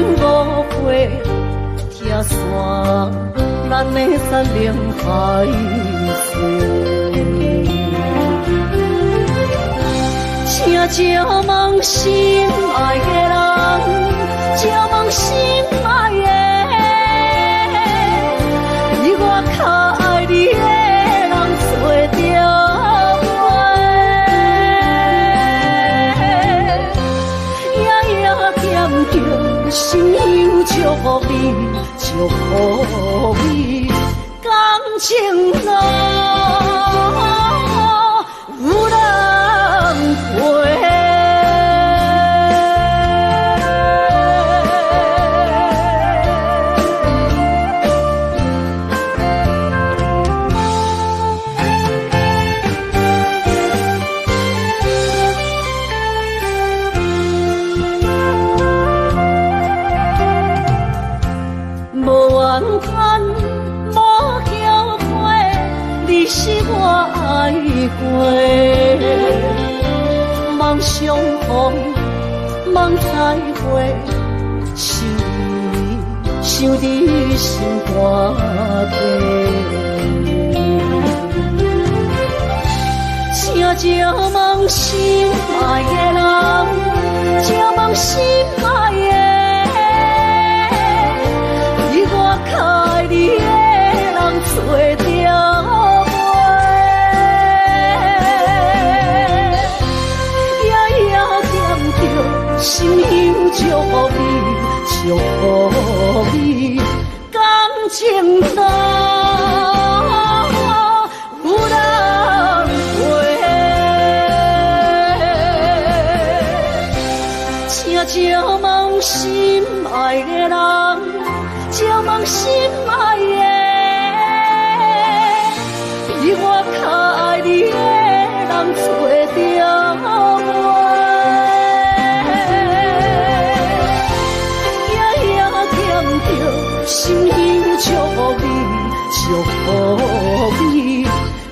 场误会，拆散咱的山盟海誓。请借问心爱的人，借问心爱的，比我较爱你的人找著袂？夜夜惦著心香祝福你，祝福你，感情路有人陪。无怨叹，无后悔，你是我爱过。望相逢，望再会，想你，想伫心肝底。请借问心爱的人，借问心爱的，比我较爱你的人找著袂？夜夜惦著心香祝福你，祝福你，感情路有人陪。请借问心爱的人，借问心爱的，比我较爱你的人找著袂？夜夜惦著心香祝福你，祝福你，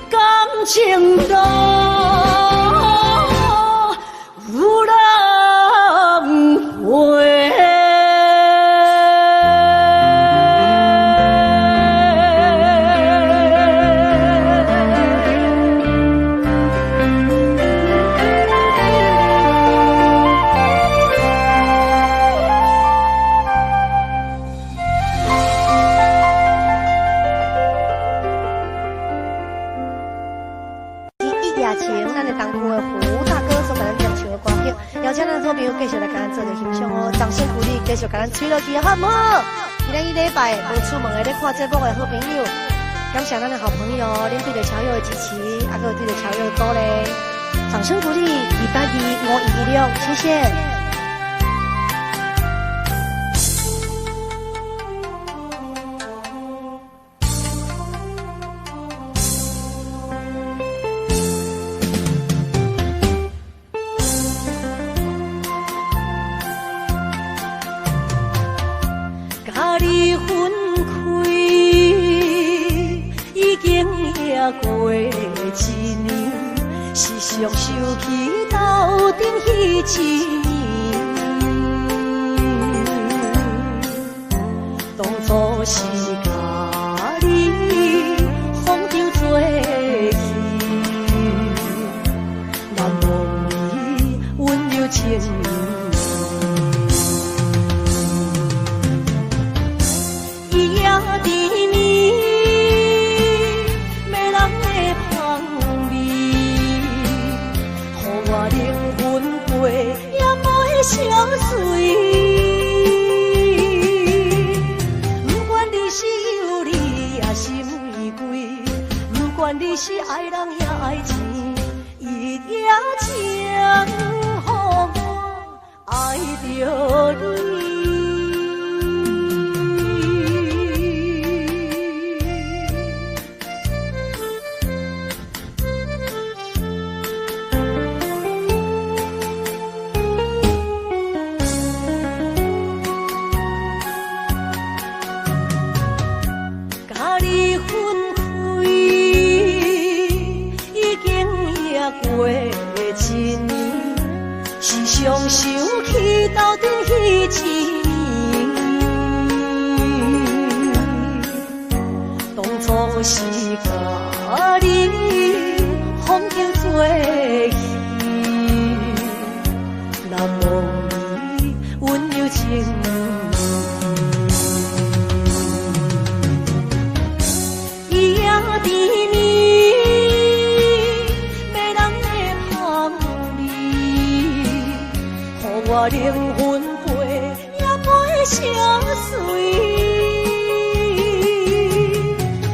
感情路有人陪。一夜情，咱的东区的胡大哥所共咱点唱的歌曲，邀请咱好朋友繼續來共咱做著欣賞哦，掌聲鼓勵，繼續共咱吹落去，好毋好？今仔日禮拜無出門的咧看節目的好朋友，感謝咱的好朋友，恁對著喬友的支持，啊，閣有對著喬友的鼓勵，掌聲鼓勵，2825116，謝謝。佮你分開，已經也過一年，時常想起鬥陣彼一暝。當初是佮你風中做去，難忘你溫柔情意。伊也甜蜜，迷人的香味，予我靈魂飛也袂相隨。不管你是尤利抑是玫瑰，不管你是愛人抑愛錢，一夜情予我愛著你。佮你分開，已經也過一年，時常想起鬥陣彼一暝。就是共你風景做戲，難忘你溫柔情意。伊也甜蜜，迷人的香味，予我靈魂飛也飛相隨。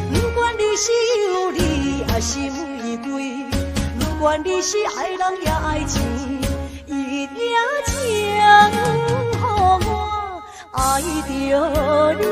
不管你是尤利抑是玫瑰，不管你是愛人抑愛錢，一夜情予我愛著你。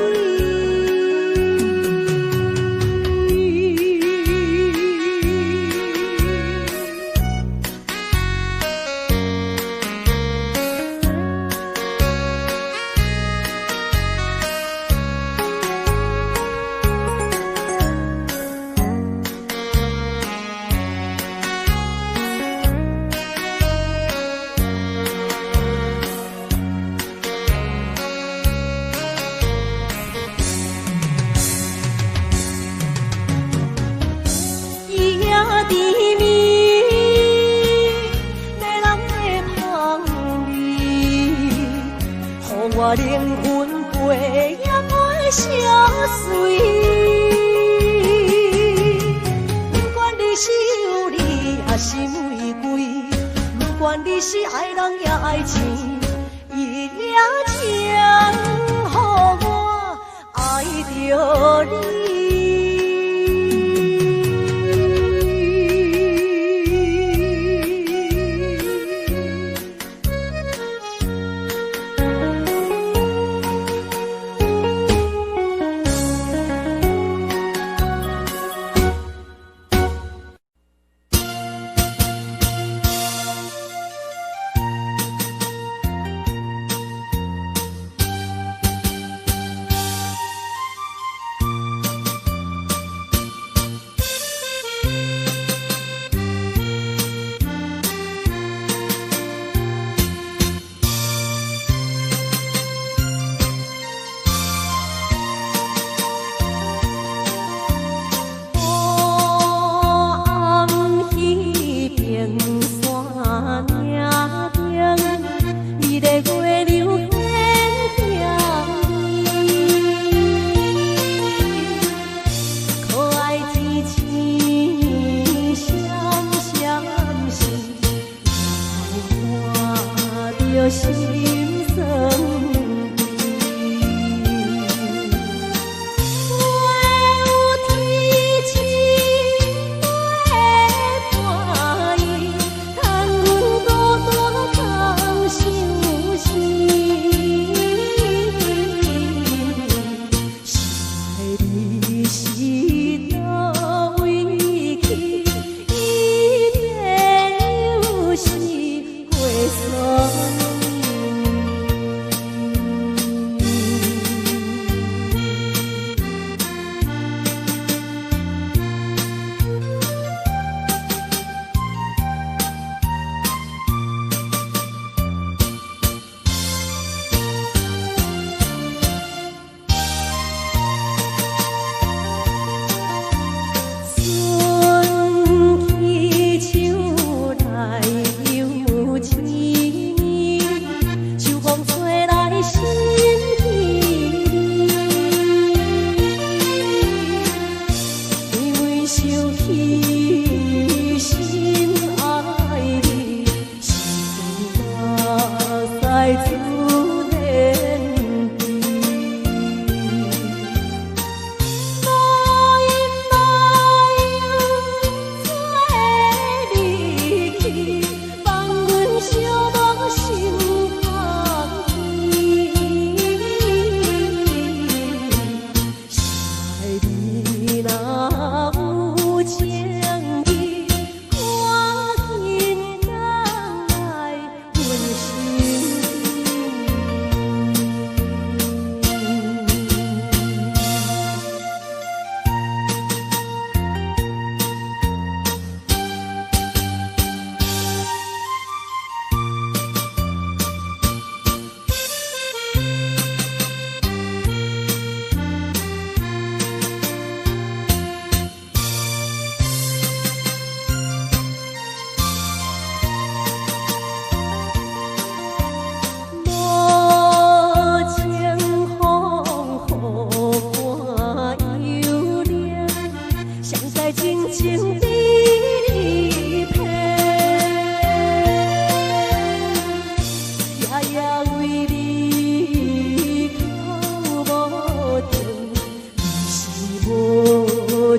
伊也甜蜜，迷人的香味，予我靈魂飛也飛相隨。不管你是尤利抑是玫瑰，不管你是愛人抑愛錢，一夜情予我愛著你。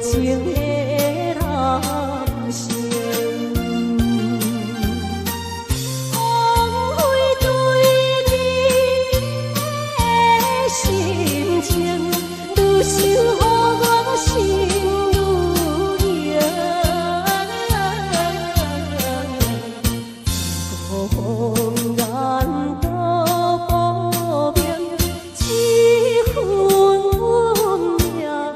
情的人生。枉費對你的深情，愈想予我心愈痛。自講眼都無明，這份運命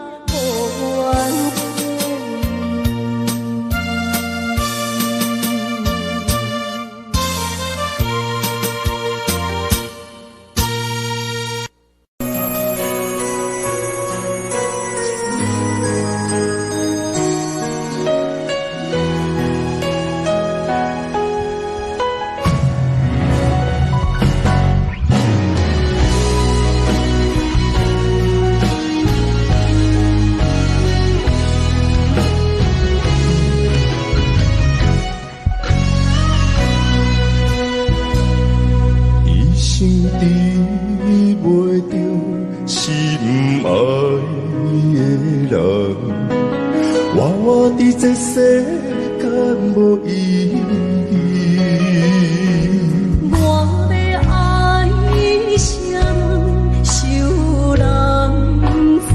無緣天。一生得袂著心愛的人，活活佇這世間無意義。我欲愛誰人，受人阻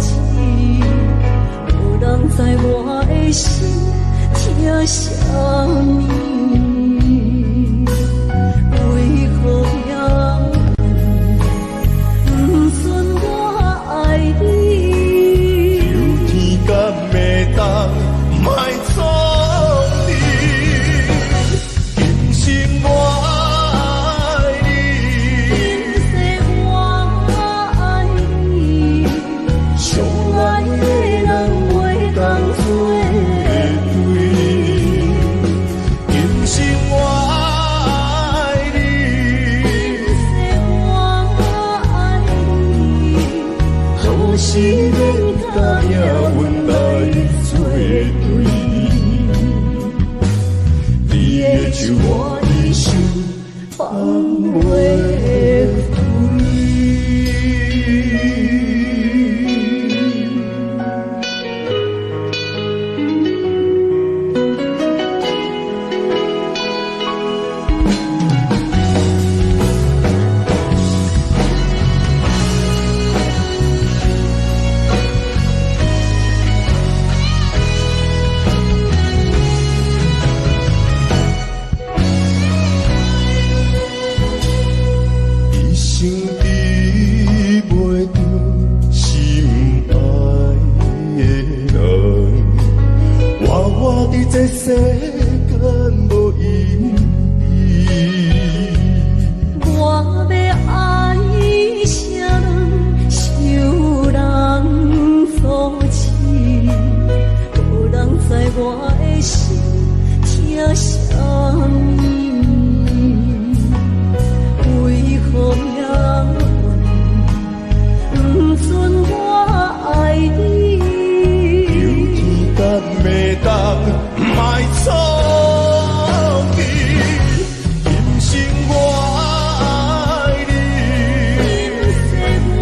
止，無人知我的心疼啥物。為何命運不准我愛你？求天敢會當莫創治，今生我愛你，今世我愛你，相相愛愛的的人人袂袂當當做做對。今生我愛你，今世我愛你，何時免共命運來做對？你的手我一生放袂開。一生得袂著心愛的人，活活佇這世間無意義。我欲愛誰人，受人阻止，無人知我的心疼啥物。為何命運不准我愛你？求天敢會當莫創治，今生我愛你，今世我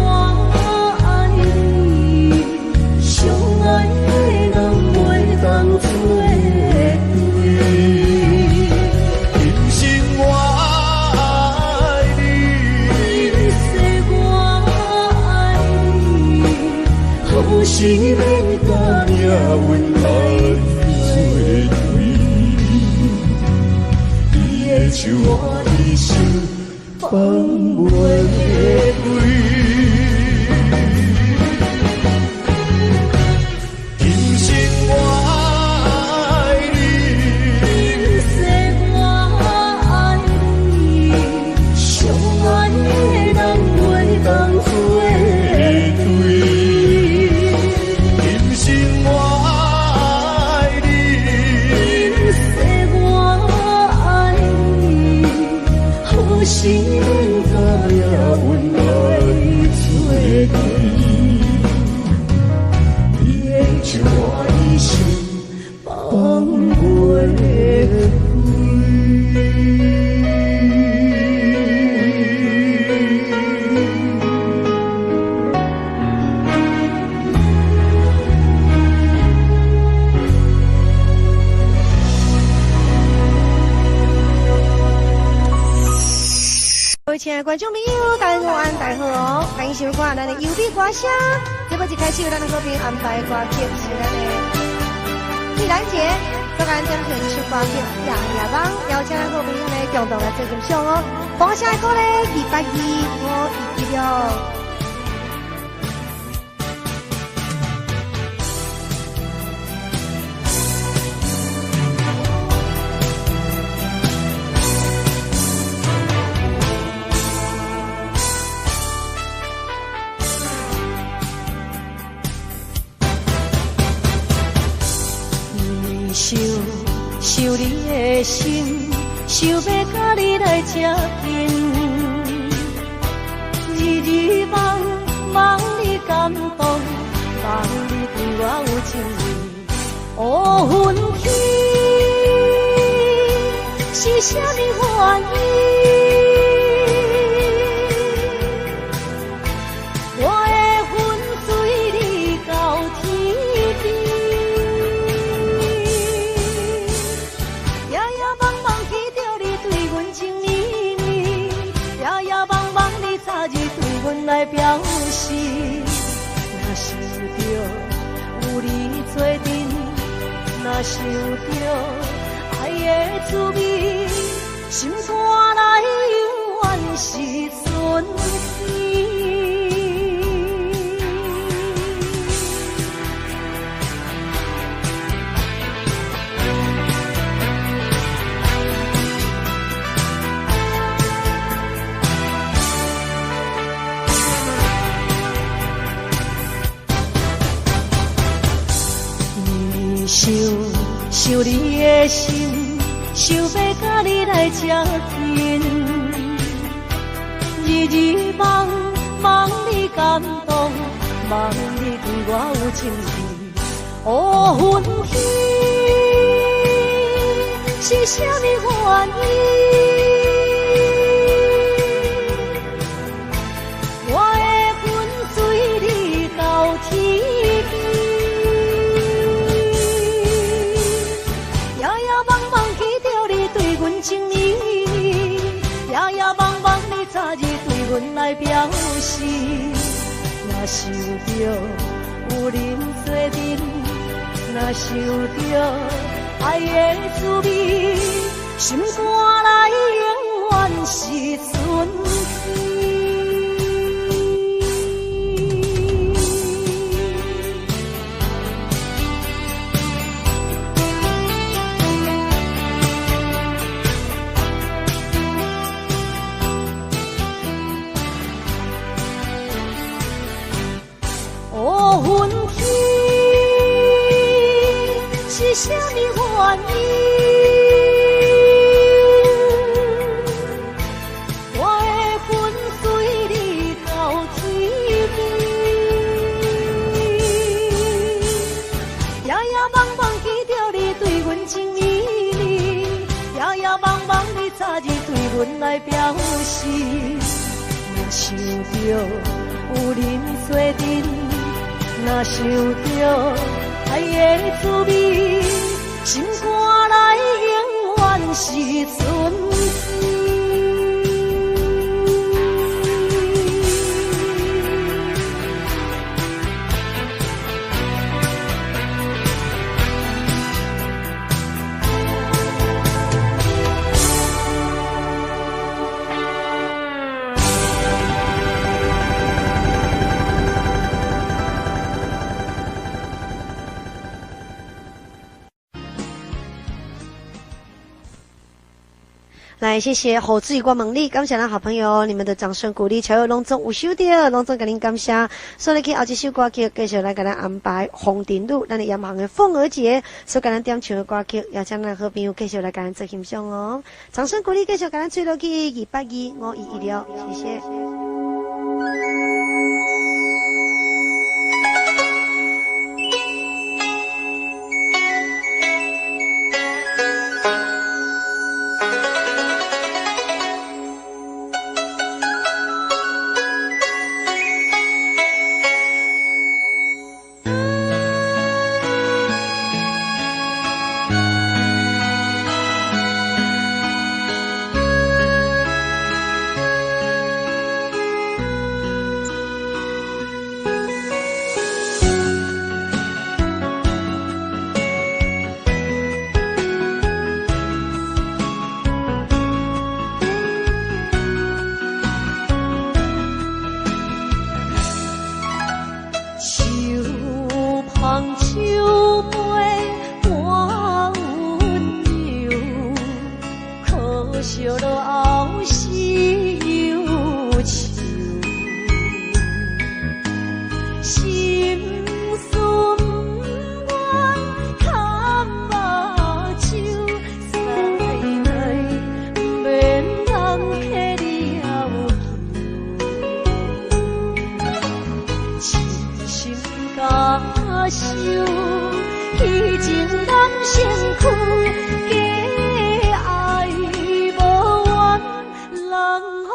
愛你，相愛的人袂當做對。今生我愛你，今世我愛你，何時免共命運來做對？你的手我一生放袂開。今生我愛你，今世我愛你，相相愛的人袂當做對。今生我愛你，今世我愛你，何時免共命運來親愛的觀眾朋友，大家午安，大家好哦，歡迎收看咱的優美歌聲。這擺一開始有咱的好朋友安排的歌曲是咱的玉蘭姐，所咱點唱一首歌曲《夜夜夢》，邀請咱好朋友呢共同來做欣賞哦。放下歌咧，282 516。想想你的心，想欲佮你來接近，日日夢夢你感動，夢你對我有情意。哦，分棄是啥物原因？我會粉隨你到天邊。來表示，若想著有你做陣，若想著愛的滋味，心肝內永遠是春天。想想你的心，想欲佮你來接近，日日夢夢你感動，夢你對我有情意。哦，分棄是啥物原因？我會跟隨你到天邊。來表示，若想著有恁做陣，若想著愛的滋味，心肝內永遠是春天。是啥物原因？我會跟隨你到天邊，夜夜夢夢記著你對阮情綿綿，夜夜夢夢你早日對阮來表示。若想著有恁做陣，若想著愛的滋味，心肝內永遠是春天。來，謝謝何志宇，我問你，感謝咱好朋友你們的掌聲鼓勵，喬友攏總有收到，攏總共恁感謝。所以去後一首歌曲，繼續來共咱安排馮定女，咱的嚴行的鳳娥姐，所共咱點唱的歌曲，邀請咱好朋友繼續來共咱做欣賞哦。掌聲鼓勵，繼續共咱吹落去，282 5116，謝謝。你受，彼情人身軀，假愛無怨人風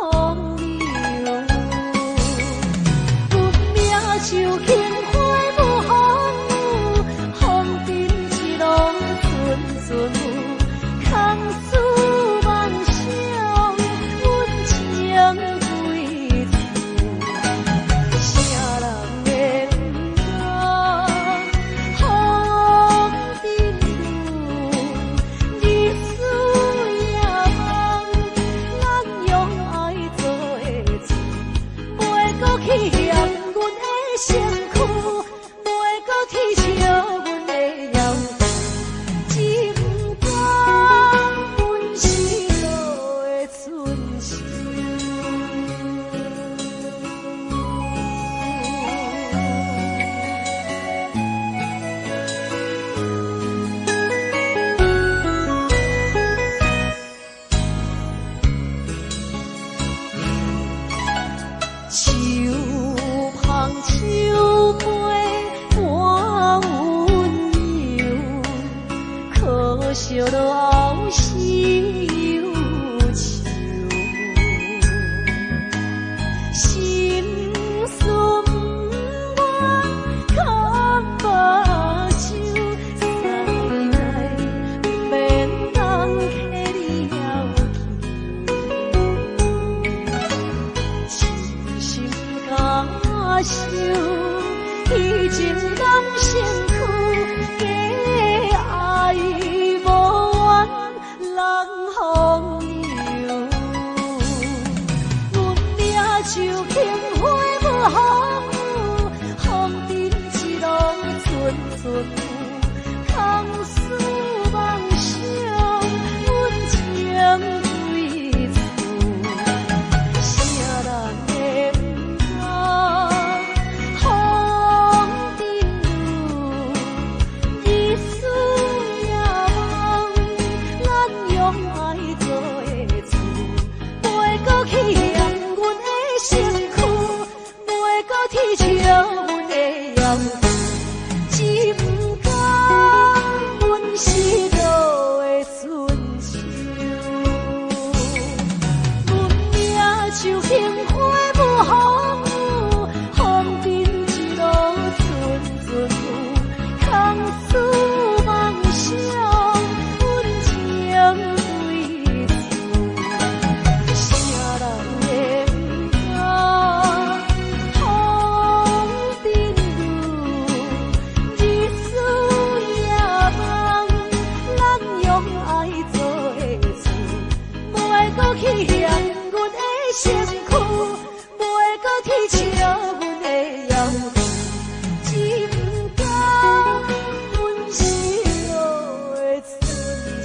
流。阮命樹輕花無風雨，風塵一路陣陣雨，空思妄想，阮情歸處。啥人會毋知風塵女，日思夜夢，咱用愛做的厝，袂閣去嫌阮的身軀，袂閣啼笑阮的夭壽，只毋甘阮失落的春秋。手捧手杯伴温柔，可惜落後是憂愁。心事毋願崁目睭，西來毋免人客你要求。痴心敢受，彼情人身軀，假愛無怨人風流。阮命樹輕花無風雨，風塵一路陣陣雨，空思妄想，阮情歸處。啥人會毋知風塵女，日思夜夢，咱用愛做的厝，袂閣去嫌阮的身軀，袂閣啼笑阮的夭壽，只毋甘阮失落的春秋。阮命樹輕花無風雨，風塵一路陣陣雨，空思妄想，阮情歸處。啥人會毋知風塵女，日思夜夢，咱用愛做的厝，袂閣去嫌阮的身軀，袂閣啼笑阮的夭壽，只毋甘阮失落的春秋。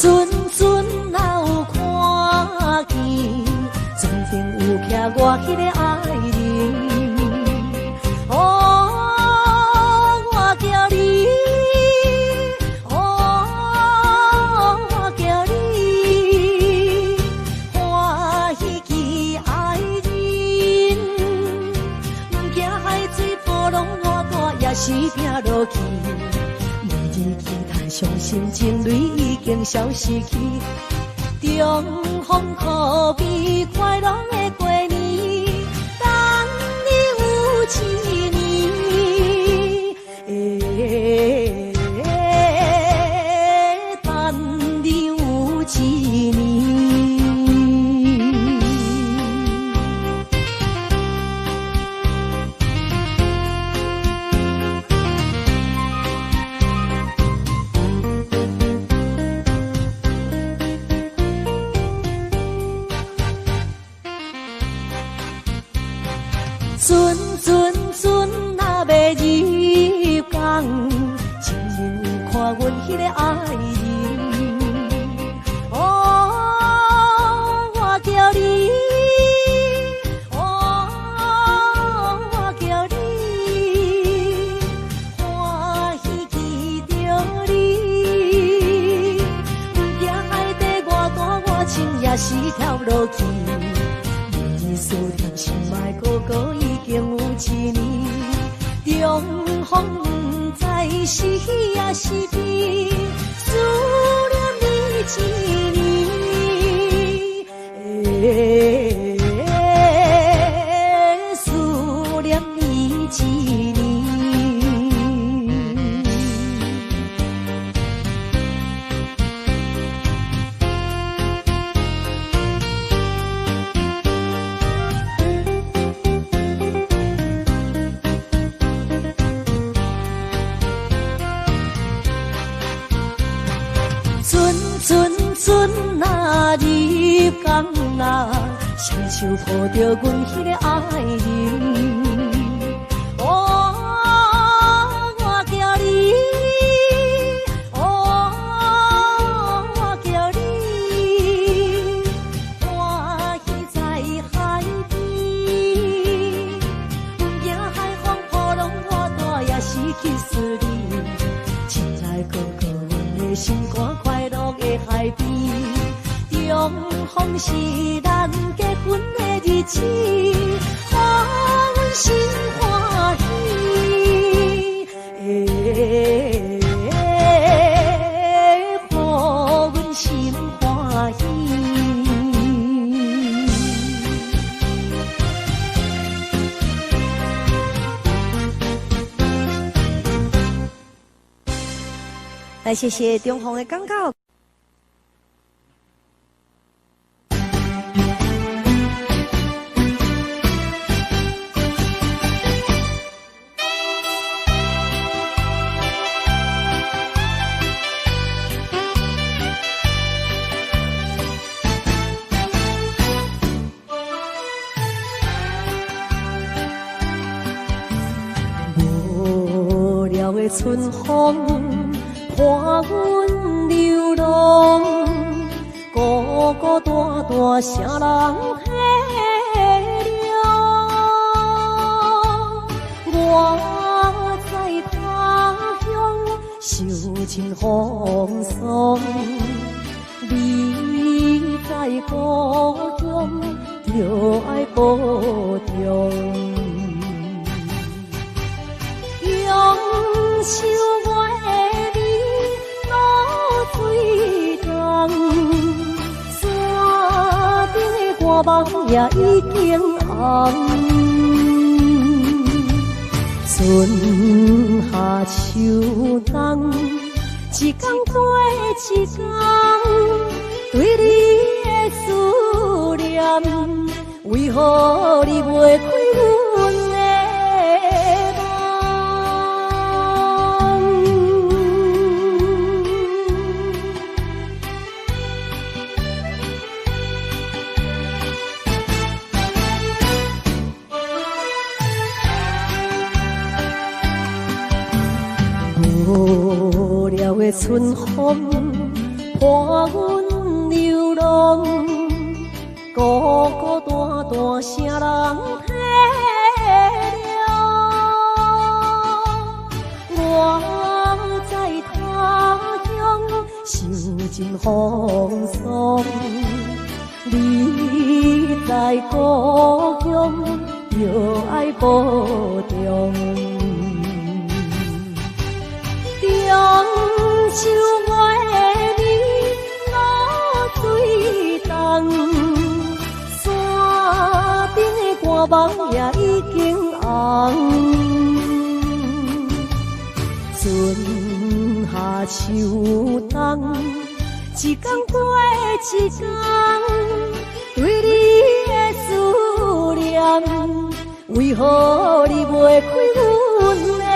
阵阵若有看見，船頂有徛我彼个愛人。哦，我驚你，哦，我驚你，歡喜記愛人，毋驚海水波浪偌大，也是拼落去。每日期盼傷心情淚已經消失去，重逢可比快樂的過年，等你有一年。欸，等你有一年。船船船若欲入港，前面有看阮彼个愛人。哦，我叫你，哦，我叫你，歡喜見著你，毋驚海底偌大偌深，也是跳落去。你思念心愛哥哥已經有一年，重逢毋知是喜抑是悲，思念你一年，思念你一年。船船船若入港啊，雙手抱著阮彼个愛人。哦，我叫你，哦，我叫你，歡喜在海邊，毋驚海風波浪偌大，也是去思你。親愛哥哥，阮的心肝快樂的海邊，重逢是咱結婚的日子，予阮心歡喜，予阮心歡喜。來，謝謝中鳳的廣告。無聊的春風，伴阮流浪，孤孤單單，誰人體諒？我在他鄉受盡風霜，你在故鄉著愛保重。中秋月暝露水重，山頂的歌夢也已經紅。春夏秋冬，一天過一天，對你的思念，為何你袂開阮的夢？無聊的春風，伴阮流浪，孤孤單單，誰人體諒？我在他鄉受盡風霜，你在故鄉著愛保重。中秋月暝露水重，山頂的歌夢也已經紅。春夏秋冬，一天過一天，對你的思念，為何你袂開阮的夢？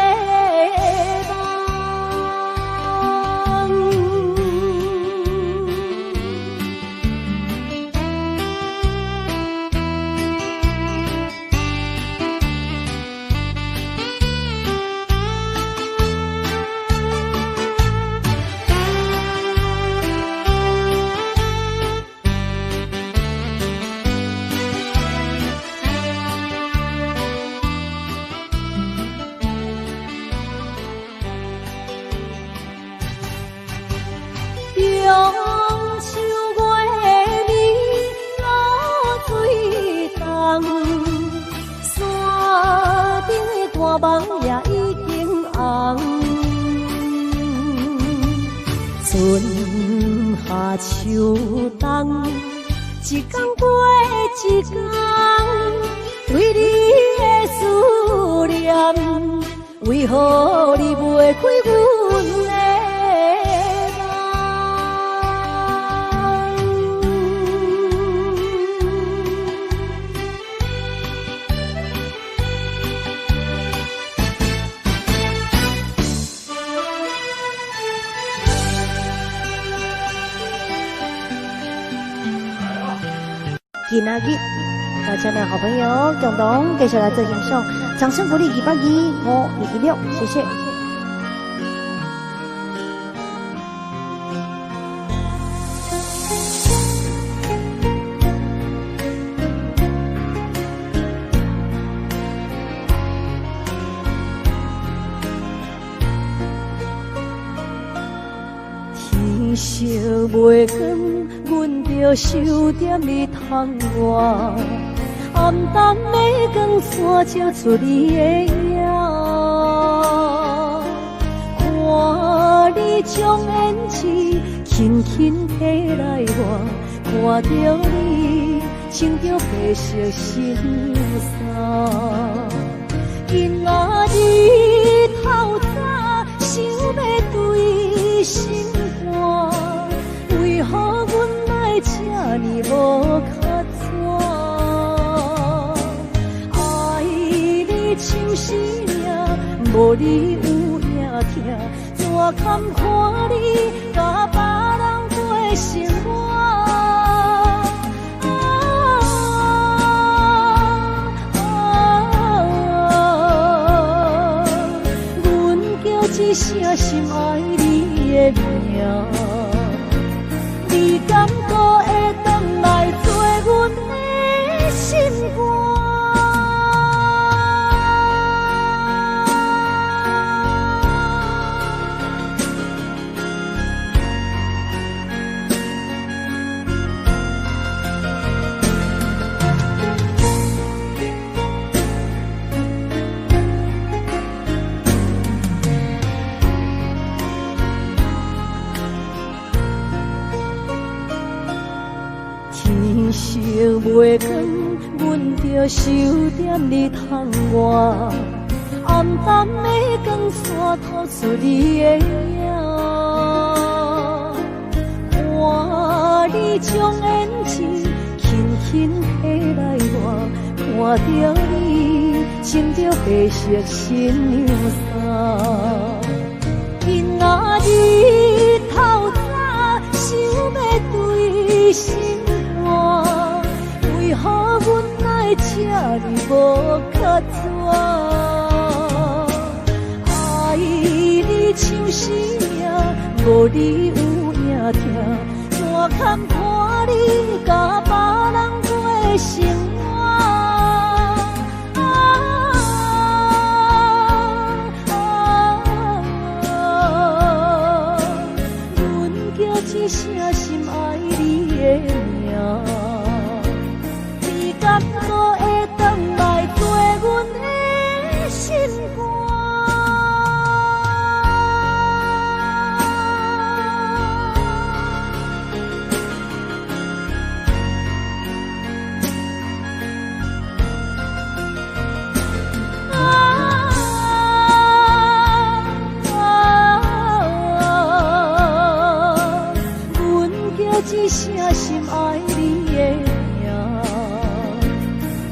夢也已經紅。春夏秋冬，一工過一工，對你的思念，為何你袂開阮的夢？今仔日，邀請咱好朋友共同繼續來做欣賞，掌聲鼓勵2825216，謝謝。天色袂光，阮就想踮你窗外，暗淡的光线照出你的影，看你將胭脂輕輕提來抹，看著你穿著白色新衫，今仔日透早想欲對心肝，為何阮愛這呢無卡紙？愛你像是命，無你有影疼，怎堪看你佮別人過生活？啊啊！阮叫一聲深愛你的名，你敢閣會轉來做阮的心肝？天色袂光，阮就想踮你窗外，暗淡的光线透出你的影，看你將胭脂輕輕提來抹，看著你穿著白色新娘衫，今仔日透早想欲對心肝，為何阮愛這呢無卡紙？愛你像是命，無你有影疼，怎堪看你佮別人過生活？啊啊！阮叫一聲深愛你的名，你敢閣會轉來做阮的心肝？啊啊！阮叫一聲深愛你的名，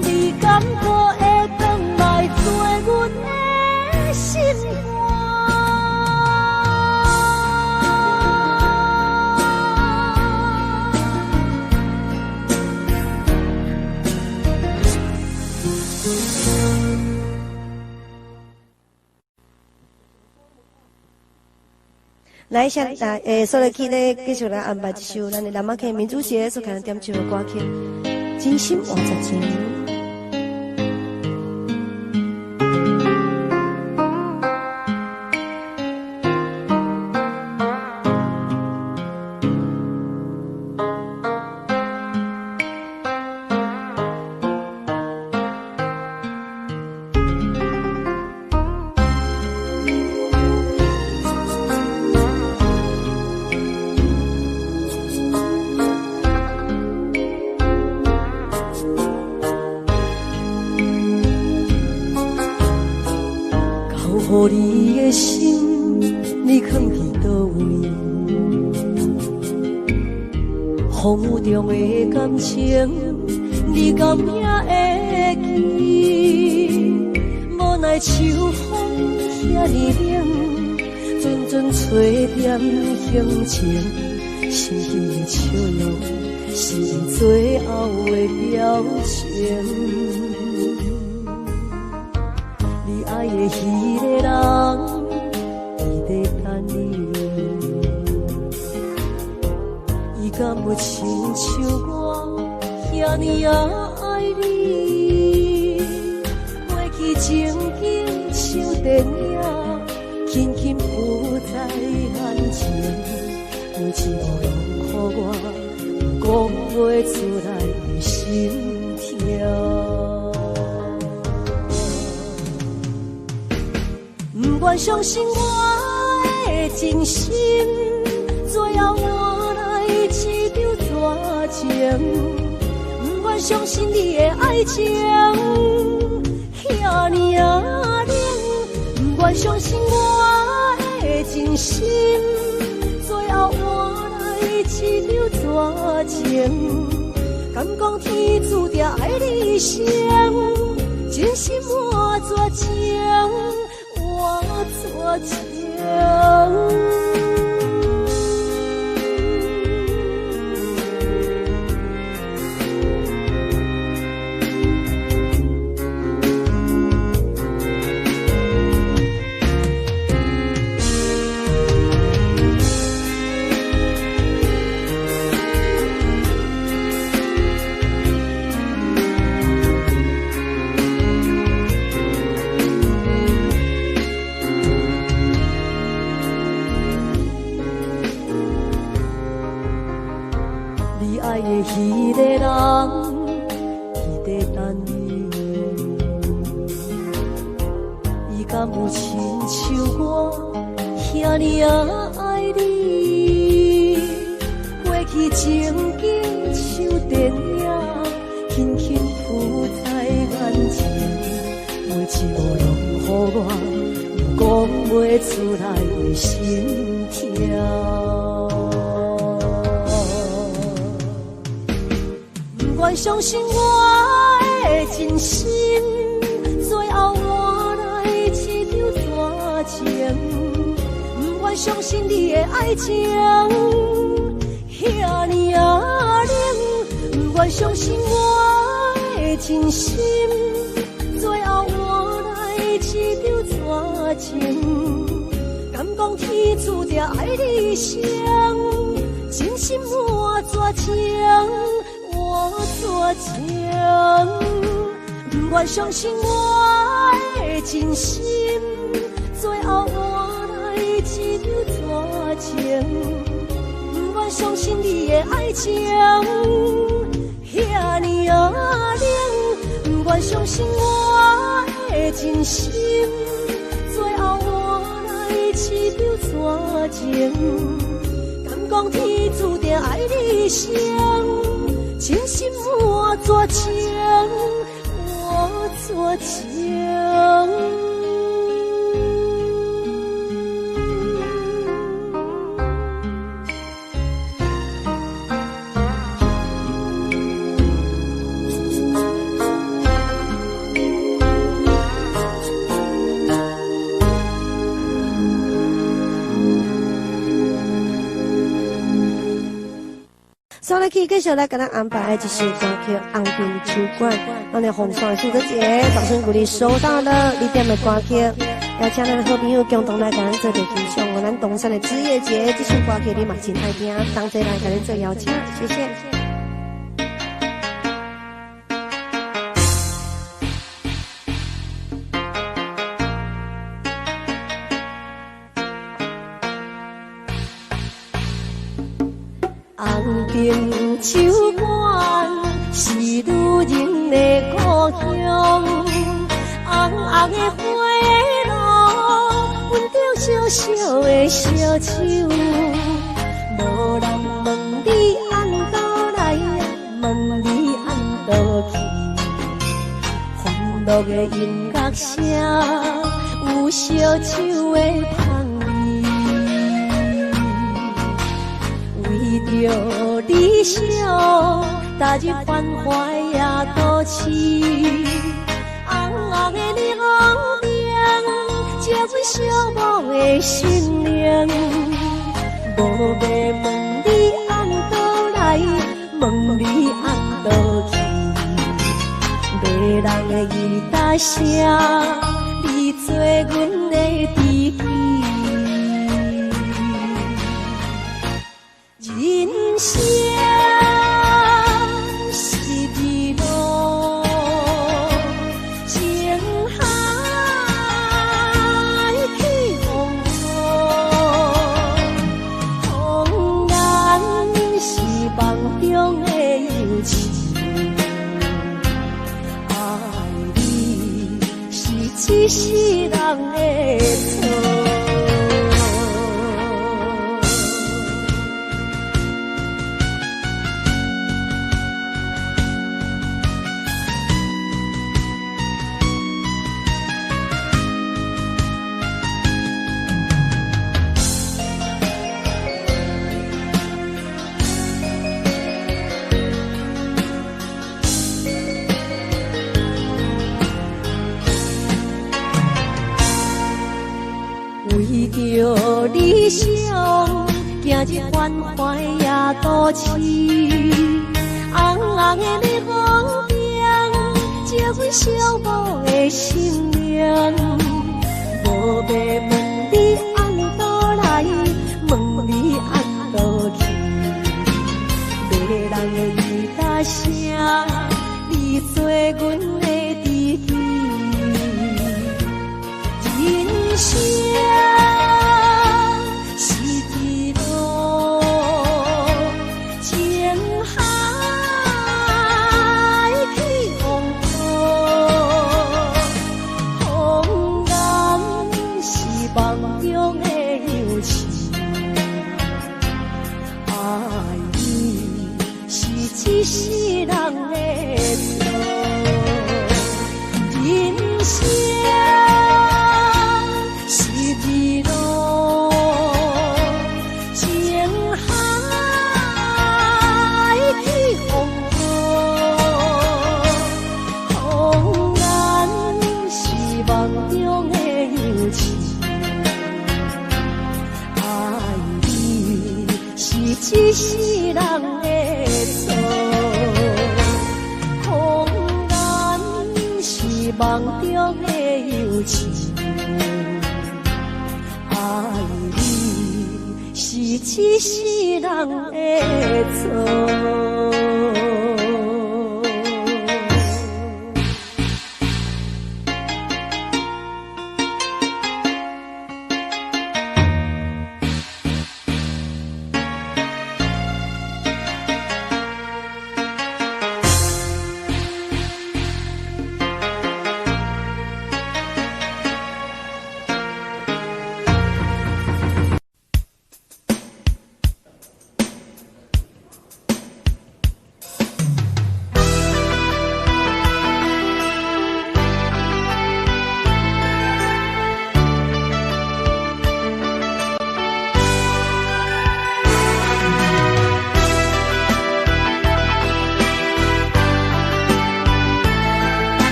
你敢閣會轉來做阮的心肝？來，先來，所以去咧，繼續來安排一首咱的南馬溪民主節所開點唱的歌曲《真心換十錢》。予你的心，你藏佇佗位？風雨中的感情，你敢也會記？無奈秋風遐爾冷，陣陣吹點鄉情，心情的笑容是伊最後的表情。你愛的彼個人，伊在等你，伊敢有親像我遐爾仔愛你？過去情景像電影，輕輕浮在眼前，每一幕攏予我講袂出來的心痛。不願相信我的真心，最後換來一場絕情。不願相信你的愛情遐爾仔冷，不願相信我的真心，最後換來一場絕情。敢講天注定愛你一生，真心換絕情，換絕情。你愛的彼個人，伊在等你，伊敢有親像我遐爾仔愛你？過去情景像電影，輕輕浮在眼前，每一幕攏予我講袂出來的心痛。不願相信我的真心，最後換來一場絕情。不願相信你的愛情遐爾仔冷，不願相信我的真心，最後換來一場絕情。敢講天注定愛你一生，真心換絕情，換絕情。不願相信我的真心，最後換來一場絕情。不願相信你的愛情遐爾仔冷，不願相信我的真心，最後換來一場絕情。敢講天注定愛你一生，真心換絕情，換絕情。所以，繼續來共咱安排的一首歌曲《紅燈酒館》，咱的紅線蘇德姐，掌聲鼓勵收到了你點的歌曲，邀請咱的好朋友共同來共咱做個欣賞。咱東山的枝葉姐，這首歌曲你嘛真愛聽，同齊來共咱做邀請，謝謝。紅燈酒館是女人的故鄉，紅紅的花露，闻著小小的燒酒，無人問你按倒來，問你按倒去，歡樂的音樂聲，有有燒酒的香味。為著理想，踏入繁華的都市，紅紅的霓虹燈，照阮寂寞的心靈。無欲問你按佗來，問你按佗去，迷人的吉他聲，你做阮的知己。人生是一路，情海起風雨，紅顏是夢中的遊鼠，愛你是一世人的錯。為著理想，行入繁華的都市，紅紅的霓虹燈，照阮寂寞的心靈。無欲問你按佗來，問你按佗去，迷人的吉他聲，你做阮的知己。人生是一路，情海起風雨，紅顏是夢中的遊鼠，愛你是一世人的錯。人生是一路，情海起風雨，紅顏是夢中的遊鼠，愛你是一世人的錯。紅顏是夢中的遊鼠，愛你是一世人的錯。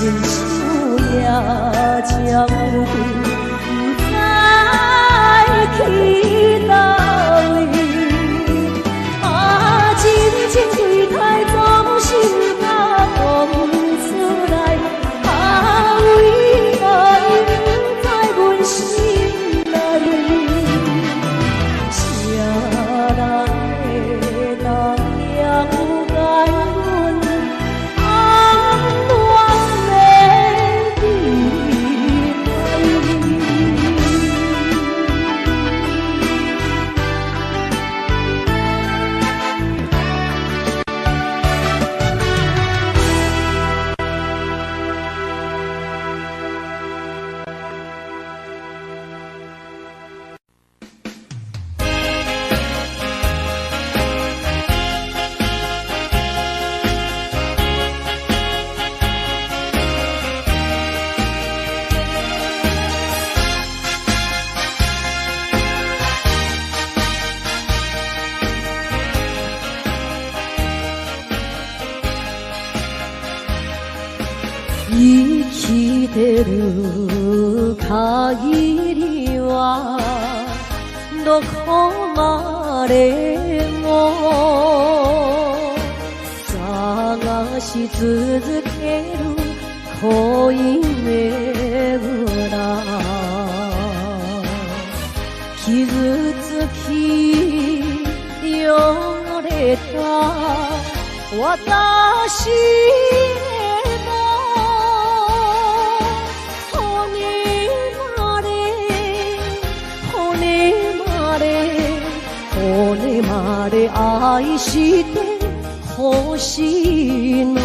親像夜掌櫃，毋知去佗位。啊，真情對待總是甲講出來，啊，為何伊毋知阮心內？啥人會當了解阮暗戀的悲哀？生きてる限りはどこまでも探し続ける恋ねぐら傷つき汚れた私でも骨まで骨まで骨まで愛してほしいのよ。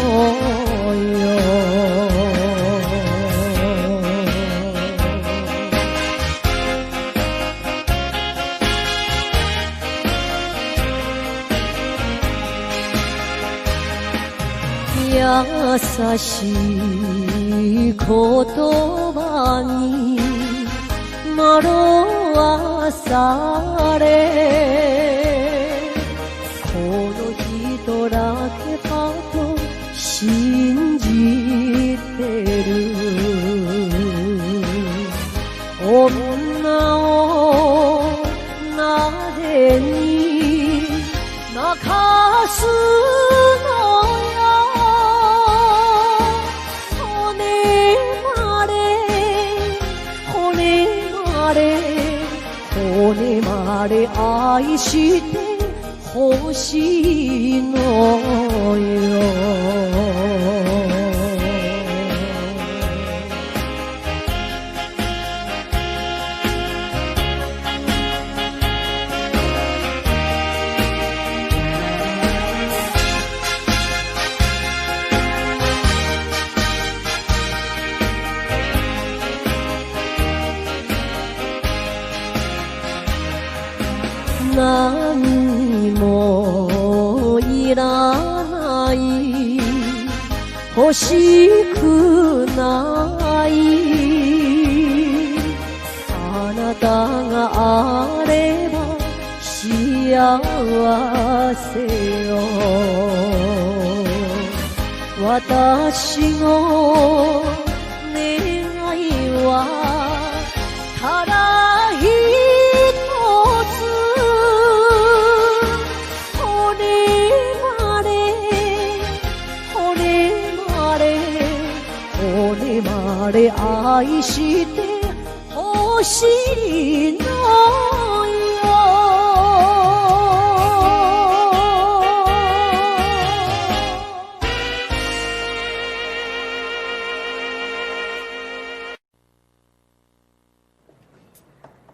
優しい言葉に惑わされ、この人だけかと信じてる女をなぜに泣かすのよ。骨まで骨まで骨まで愛してほしいのよ。何もいらない、欲しくない、あなたがあれば幸せよ。私の願いはただ一つ、骨まで骨まで骨まで愛してほしいのよ。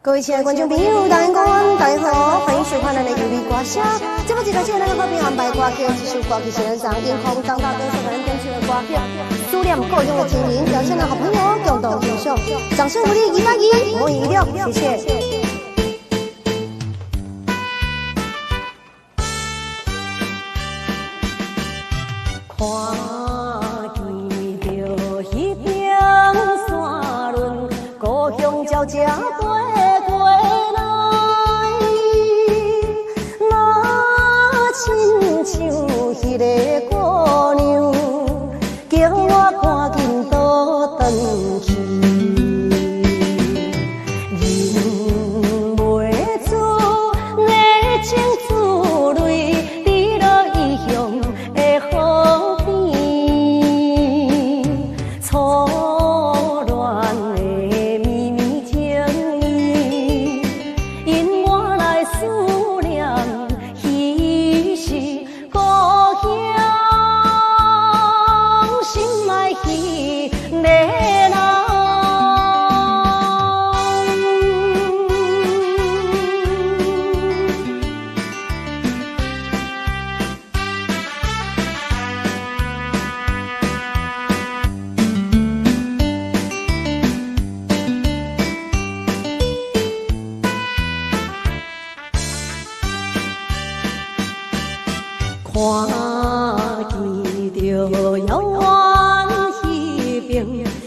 各位親愛的觀眾朋友，大家好，大家好，歡迎收看咱的悠美歌聲。節目一開始，咱好朋友安排歌曲，這首歌曲是咱張英康張大哥所為咱點唱的歌曲《思念故鄉的情人》，邀請咱好朋友共同欣賞，掌聲鼓勵220，五一六，謝謝。看見著彼邊山崙，故鄉悄悄飛過來，若親像彼个姑娘，叫我趕緊倒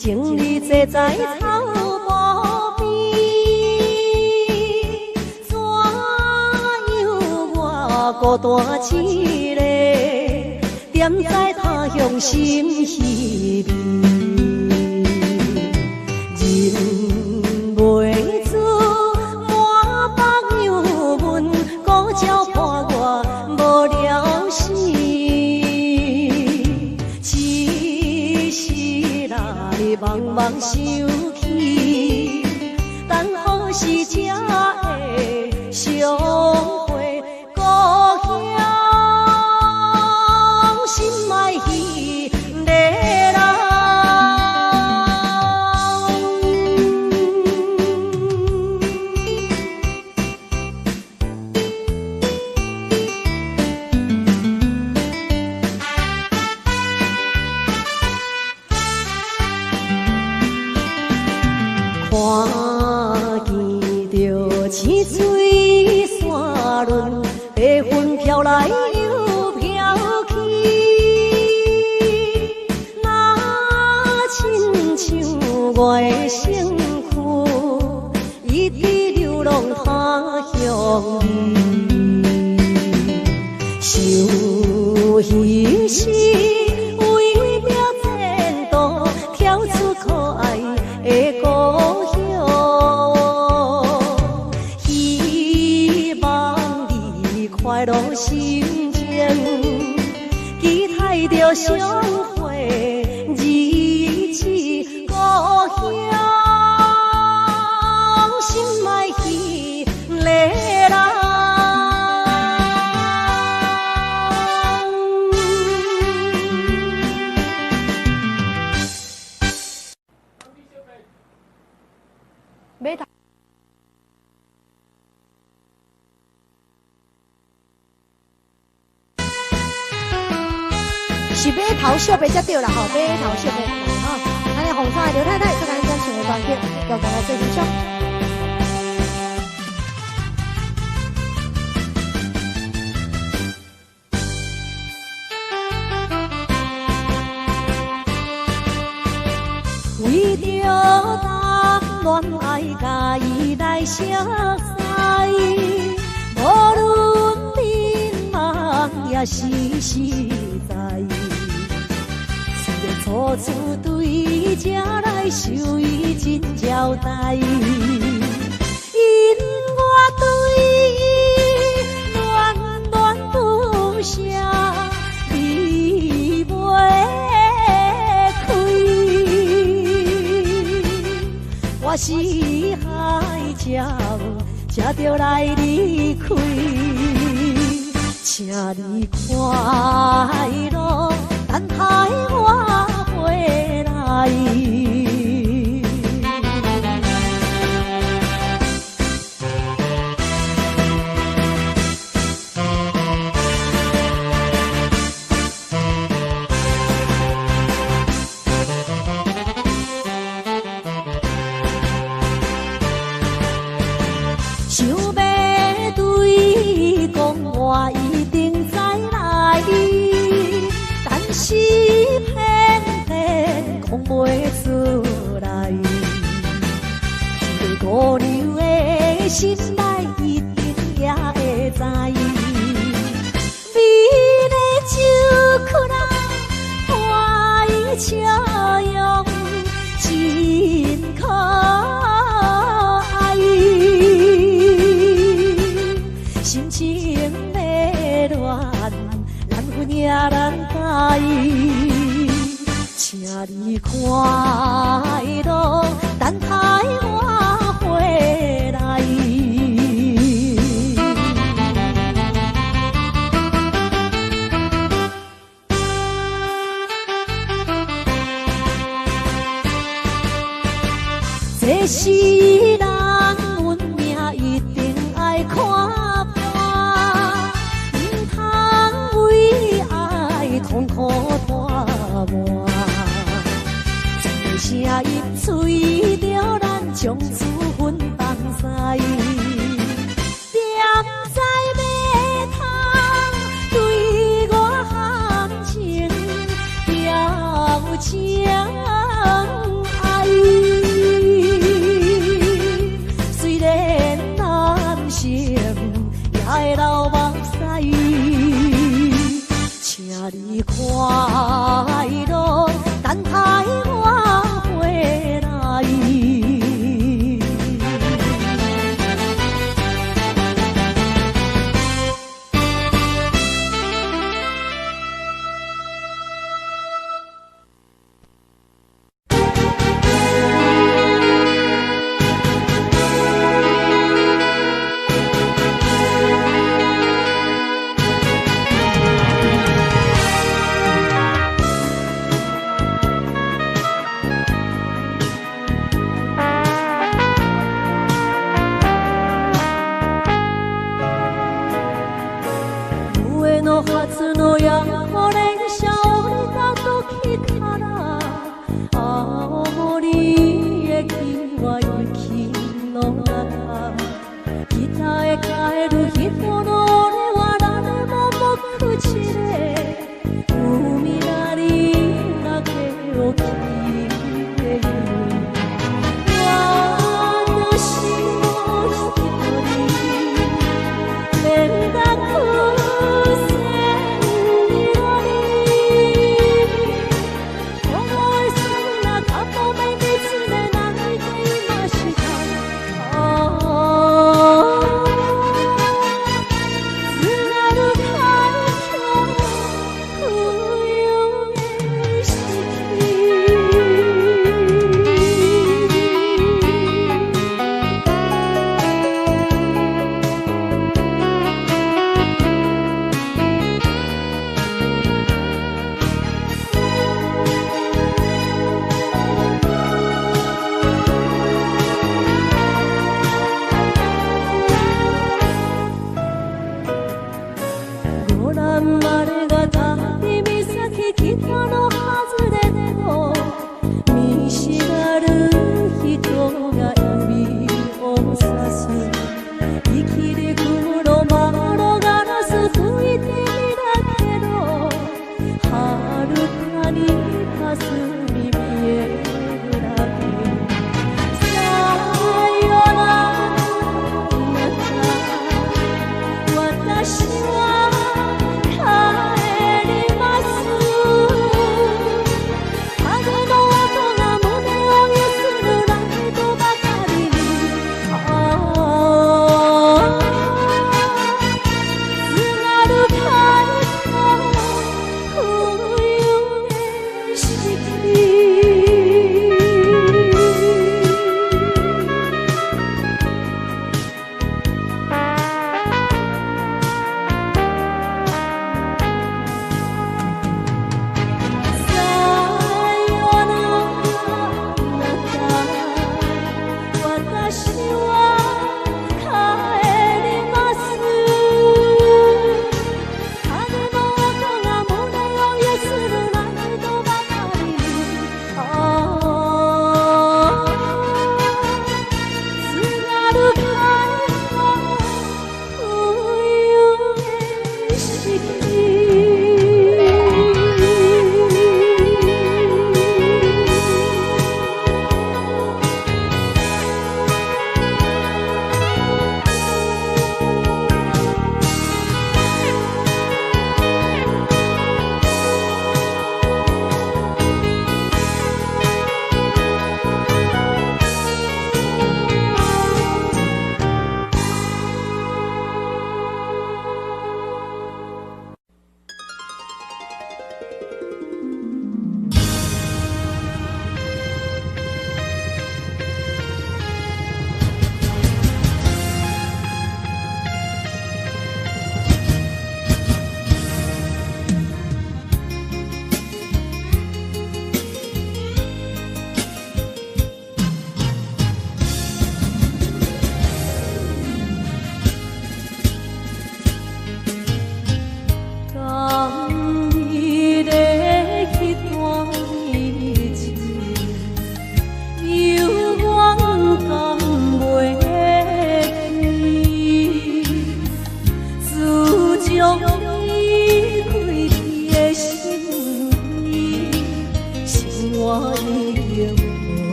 情你坐在草埔边，怎样我孤单一个，踮在他乡心稀微。人袂做满腹忧闷，孤鸟伴我无聊死。一时来茫茫想起，等何时才会相会故乡？心爱彼个人。看见著青水山崙，白云飘来又飘去，若亲像我的身躯，一直流浪他乡里。想彼时为著前途，跳出可爱的故乡，希望你快乐心情，期待著相会日子，故乡心爱彼个人。码头是码头小白才对啦吼，码头小白吼。咱的红山的刘太太，做咱讲唱的歌曲，共同来做欣赏。为著谈恋爱，佮伊来熟似，无论眠梦抑是实在，虽然初次对这来受伊真招待，因我对伊恋恋不舍，离袂开。我四海鸟，才著来离开，请你快乐，等待我回来。想欲对伊讲，我一定再来，但是偏偏讲袂出来。这个姑娘的心内一定也会知，美丽酒曲仔，欢喜笑容，真可爱。心情欲乱，难分也难开，请你快乐，等待我回来。这世人运命一定爱看破，毋通为爱痛苦拖磨。这个声音随著咱从此分东西，踮在码头对我含情表情爱，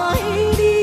愛你。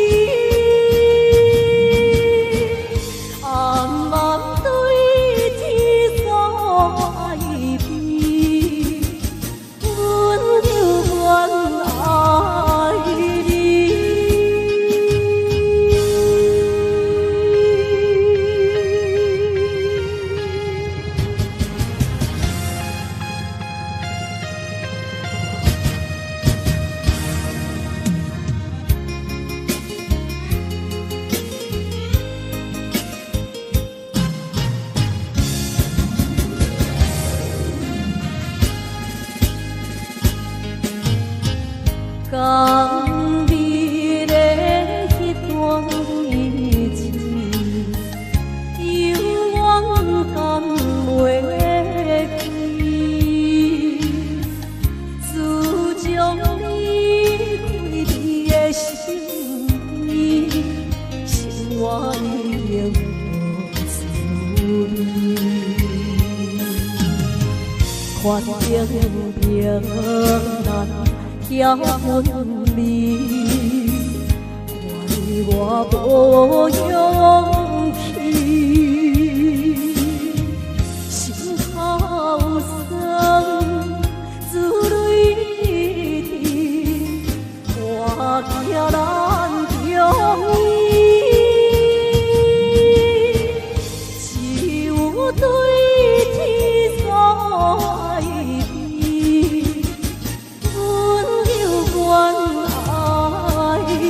我已经无滋味。决定平难晓分离，怪我无勇气，心头酸，珠泪滴，我惊难中医，只有对天所爱悲，阮犹原爱你。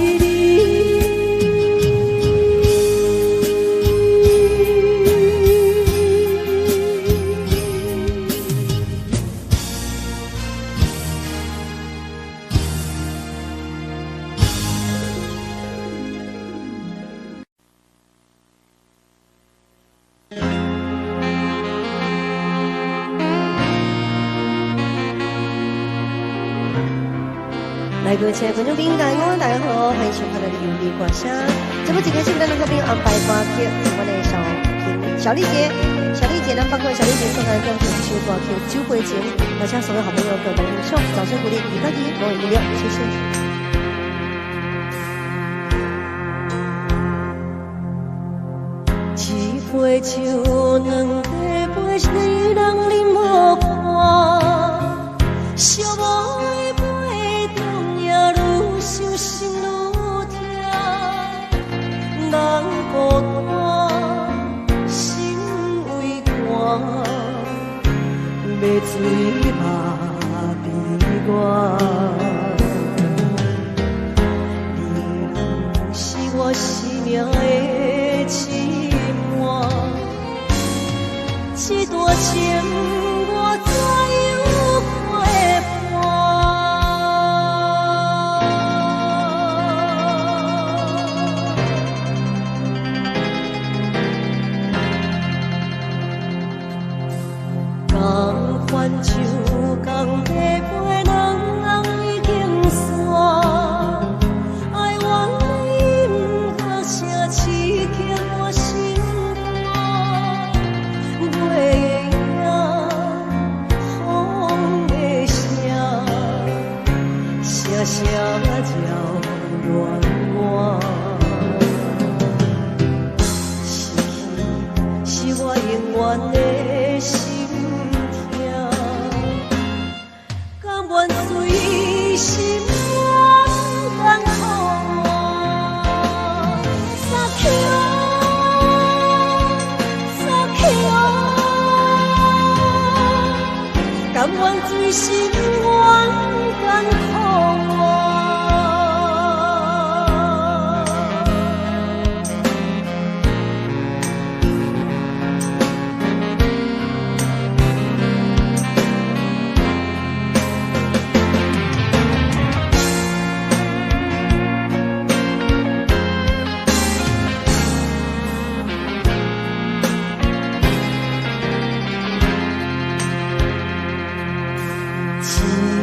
来，各位亲爱的观众朋友，大家好，大家好，欢迎收看咱的优美歌声。节目一开始，咱来好朋友安排歌曲，是阮的小平小丽姐，小丽姐，咱包括小丽姐送来点唱一首歌曲《酒杯情》，邀请所有好朋友共同欣赏，掌声鼓励，礼拜一拢会记得，谢谢。一杯酒，两杯，一人饮无半，寂寞的陪中也愈伤心愈痛，人孤单，心畏寒，欲醉嘛悲我。你人是我生命的痴伴，这段情我怎样陪伴？同款酒，同茶杯，两人已经散。爱怨的音乐声刺激我心肝，月的影，风的声，声声扰乱我。失去是我永远的心痛，甘愿随心愿艰苦。三曲，三曲，甘愿随心愿艰苦。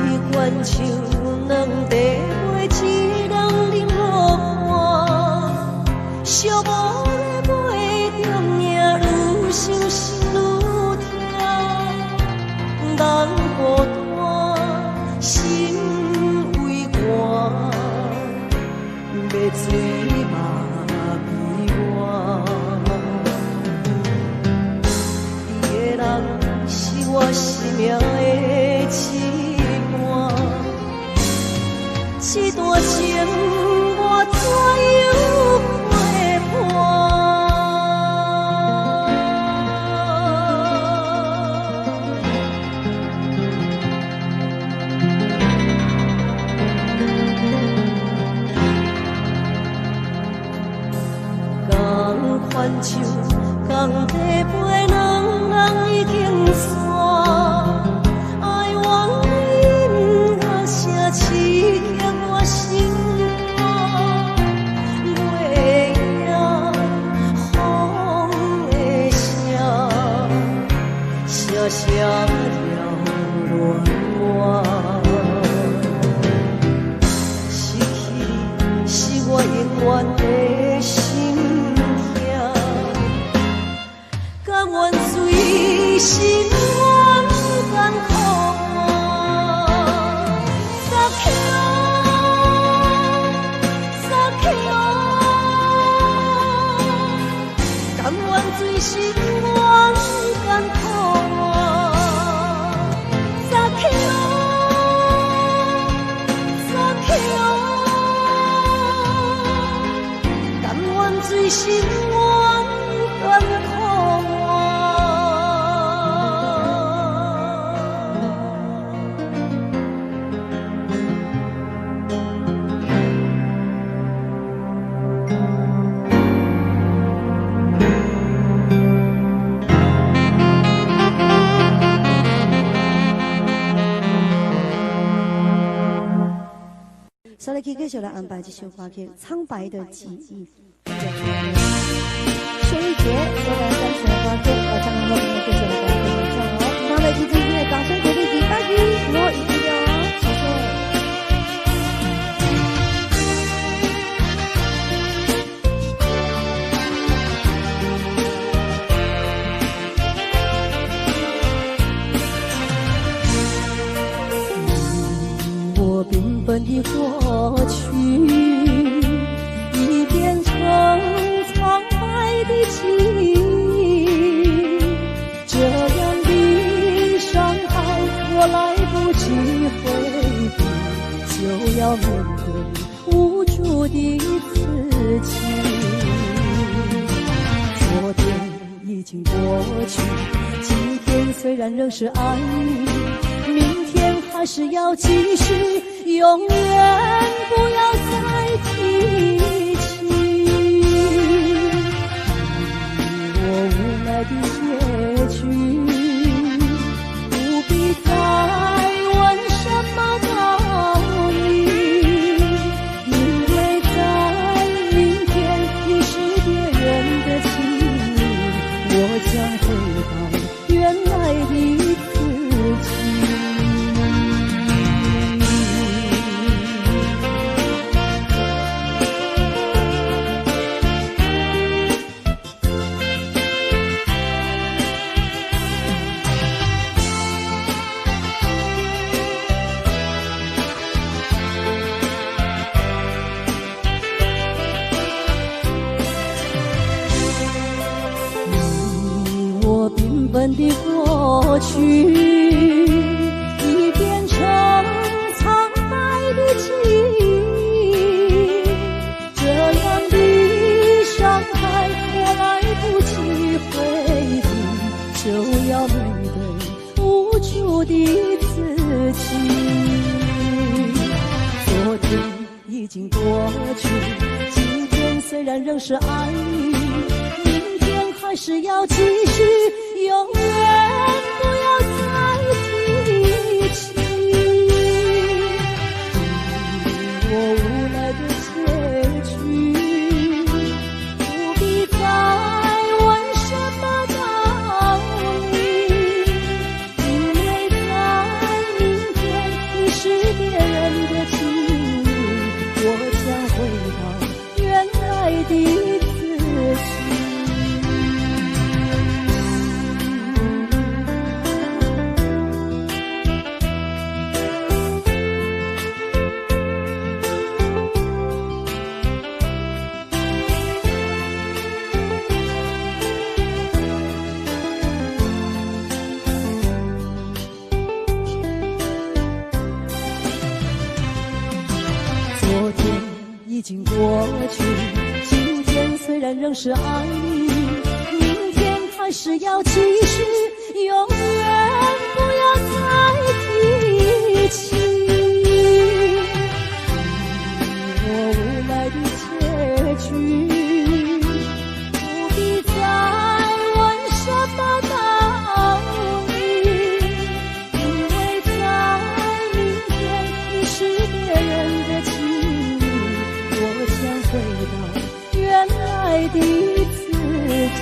一罐酒，两茶杯，一人饮无半。寂寞的陪中也愈伤心愈痛，人孤单，心畏寒，欲醉嘛悲我。你的人是我生命的痴伴，这段情我怎样陪伴？同款酒，同茶杯，两人已经散。爱怨的音乐声刺激我心肝，月的影，风的声，声声扰乱我。失去你是我永远的心痛，心愿艰苦啊，撒娇，撒娇，甘愿醉心愿艰苦啊，撒娇，撒娇，甘愿醉心愿艰苦啊。所以，繼續來安排這首歌曲《蒼白的記憶》。邱一傑所來點唱的歌曲，我將來繼續來跟大家分享哦。那麼，記住今天的掌聲鼓勵，大家我一起哦，謝謝。你我缤紛的過去，已變成蒼白的記憶。這樣的傷害，我來不及回避，就要面對無助的自己。昨天已經過去，今天雖然仍是愛你，明天還是要繼續，永遠不要再提起。你我無奈的結局，不必再問什麼道理，因為在明天你是別人的情侶，我將回到原來的自己。你我缤紛的過去，已變成蒼白的記憶。這樣的傷害，我來不及回避，就要面對無助的自己。昨天已經過去，今天雖然仍是愛你，明天還是要繼續，永遠不要再提起。你我無奈的結局，不必再問什麼道理，因為在明天你是別人的情侶，我將回到原來的自己。昨天已經過去，今天雖然仍是愛你，明天還是要繼續，永遠不要再提起。你我無奈的結局，不必再問什麼道理，因為在明天你是別人的情侶，我將回到原來的自己。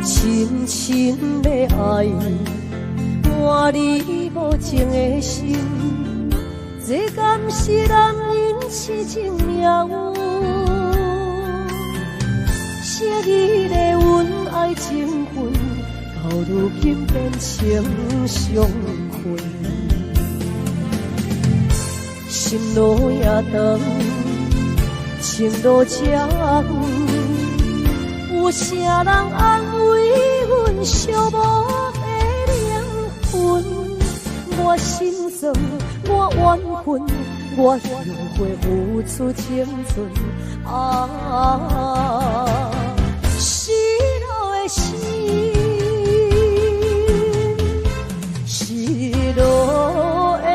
深深的愛，換你無情的心，這敢是男人痴情命運？昔日的恩愛情分，到如今變成傷痕。心路也長，情路這遠，有啥人安慰阮寂寞的靈魂？我心酸，我怨恨，我後悔付出青春。啊，失落的心，失落的夢。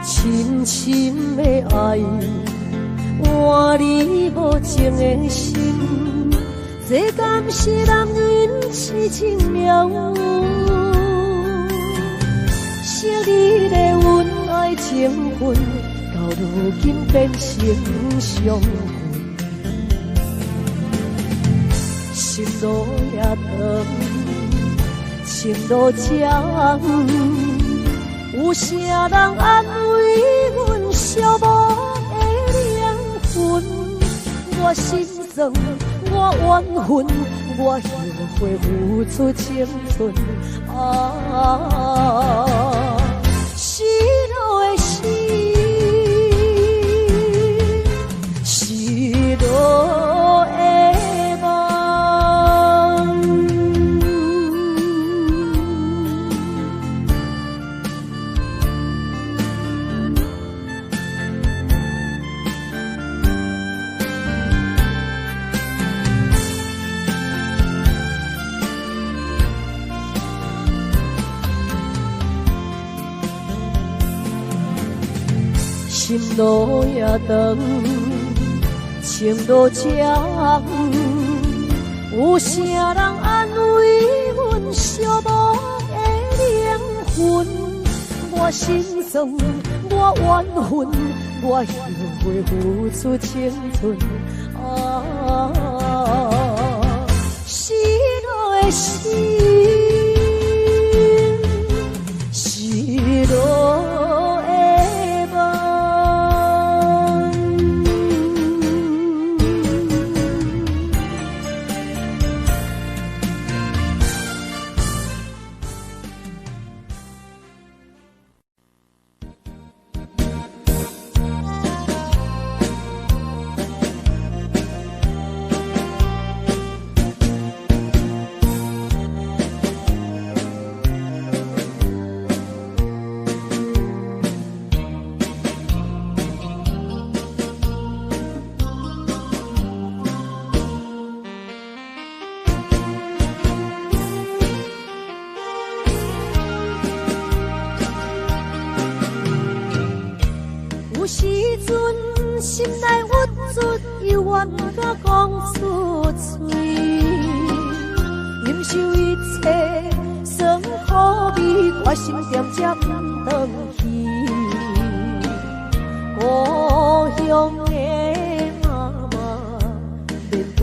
深深的愛，換你無情的心，這敢是男人痴情命運？昔日的恩愛情分，到如今變成傷痕。心路也長，情路這遠，有啥人安慰阮寂寞的靈魂？我心酸，我怨恨，我後悔付出青春。啊，失落的心，失落的夢。心路也長，情路這遠，有啥人安慰阮寂寞的靈魂？我心酸，我怨恨，我後悔付出青春。啊，失落的心，失落的夢。有時陣心內鬱卒，猶原毋敢講出嘴，忍受一切酸苦味，我心恬才毋轉去。故鄉的媽媽免掛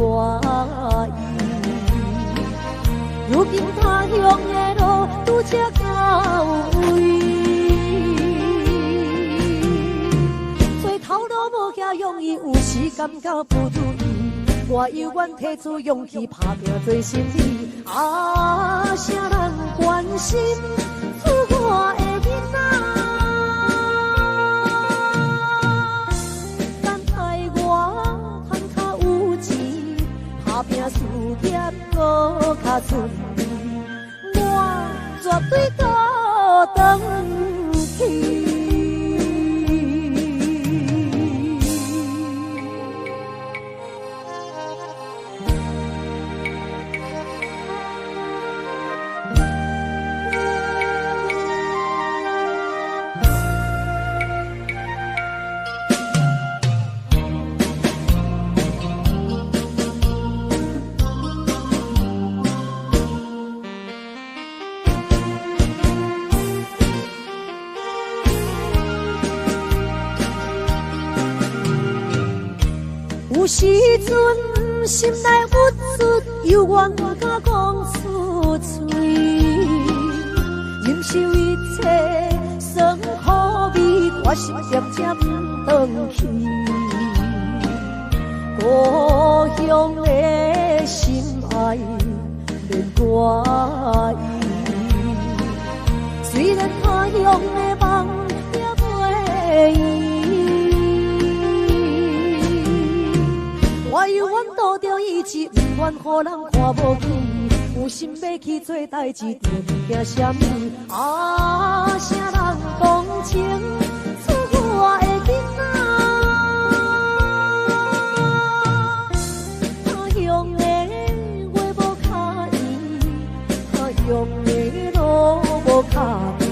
意，如今他鄉的路拄才到位。容易，有時感覺不如意，我猶原提出勇氣打拼做生意。啊，啥人關心厝外的囡仔？等待我通較有錢，打拼事業閣較順利，我絕對倒轉去。有時陣心內鬱卒，猶原毋敢講出喙。忍受一切酸苦味，我心漸漸轉去。故鄉的心愛免掛意，雖然他鄉的夢也袂圓。我猶原賭著意志，毋願予人看無起。有心欲去做代誌，著毋驚啥物。啊，啥人講情厝我的囡仔？他鄉的話無較圓，他鄉的路無較短。